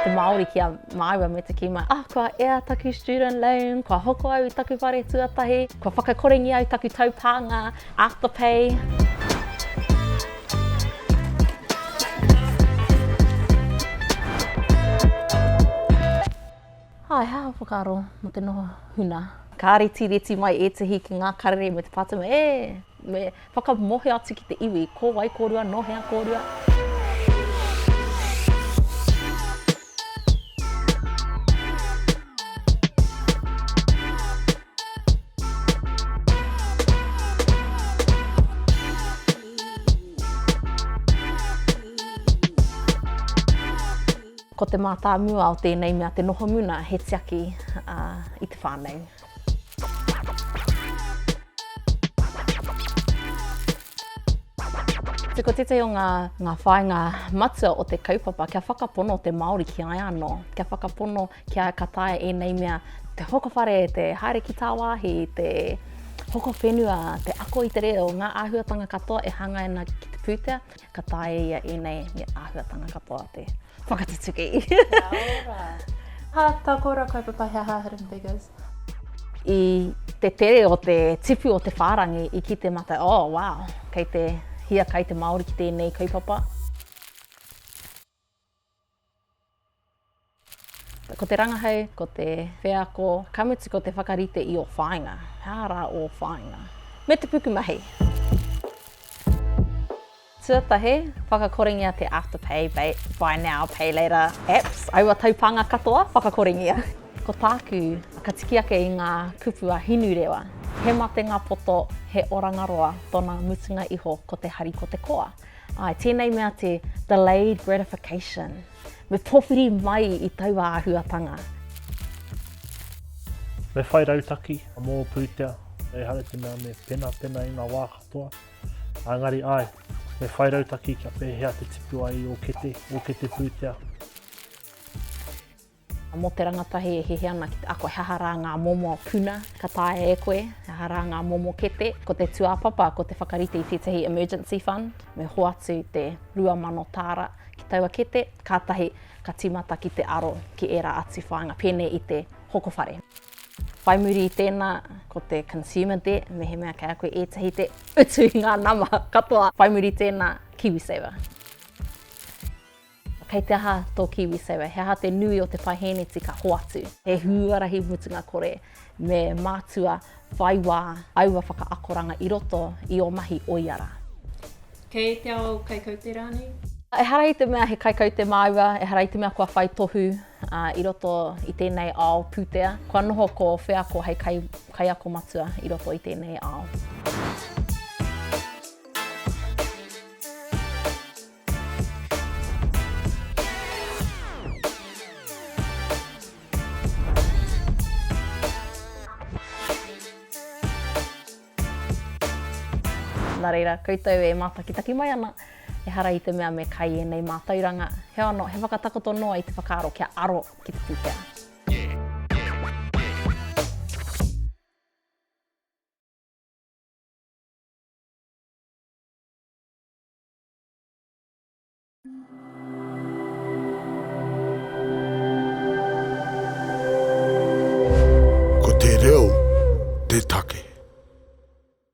te Māori ki a māua me te kī mai, ah, kua ea taku student loan, kua hoko au i taku whare tuatahi, kua whakakorengia au taku taupānga Afterpay. Āe, he aha whakaaro mō te noho huna? Ka retireti mai ētehi ki ngā karere me te pātai mai, e, me whakamōhio atu ki te iwi, ko wai kōrua, nō hea kōrua? Ko te mātāmua o tēnei mea te noho muna he tiaki i te whānau. Ko tētahi o ngā, ngā whāinga matua o te kaupapa kia whakapono te Māori ki a ia anō, kia whakapono kia ka taea ēnei mea te hoko whare, te haere ki tāwāhi, te hoko whenua, te ako i te reo, ngā āhuatanga katoa e hāngai ana ki te pūtea. Ka taea ia ēnei āhuatanga katoa te whakatutuki. Kia ora. Ha, tā kōrua kaupapa he aha Hidden Figures? I te tere o te tipu o te whārangi i kite mātou, oh wow, kei te hiakai te Māori ki tēnei kaupapa. Ko te rangahau, ko te wheako, ka mutu ko te whakarite i ō whāinga. He aha rā ō whāinga? Me te pukumahi! Tuatahi, whakakorengia te Afterpay, Buy Now, Pay Later apps, aua taupānga katoa, whakakorengia. Ko tāku, ka tiki ake i ngā kupu a Hinurewa, He matenga poto, he oranga roa, tōna mutunga iho ko te hari ko te koa. Āe, tēnei mea te delayed gratification. Me pōwhiri mai i taua āhuatanga. Me whai rautaki mō pūtea, ehara i te mea me penapena i ngā wā katoa. Engari āe, me whai rautaki kia pēhea te tipu ai i ō kete, ō kete pūtea. Mō te rangatahi e hiahia ana ki te ako he aha rā ngā momo puna ka taea e koe, he aha rā ngā momo kete. Ko te tūāpapa ko te whakarite i tētahi emergency fund, me hoatu te 2000 tāra ki taua kete, kātahi ka tīmata ki te aro ki ērā atu whāinga pēnei i te hoko whare. Whai muri i tēnā, ko te consumer debt, mehemea kei a koe ētahi te utu i ngā nama katoa. Whai muri i tēnā, KiwiSaver. Kei te aha tō KiwiSaver? He aha te nui o te paihēneti ka hoatu? He huarahi mutunga kore me mātua whai wā aua whakaakoranga i roto i ō mahi o ia rā. Kei te ao kaikaute rānei? Ehara i te mea he kaikaute māua, ehara i te mea kua whai tohu i roto i tēnei ao pūtea. Kua noho ko wheako hei kaiako matua i roto i tēnei ao. Nā reira, koutou e mātakitaki mai ana, ehara i te mea me kai ēnei mātauranga, heoi anō, he whakatakoto noa i te whakaaro kia aro ki te pūtea.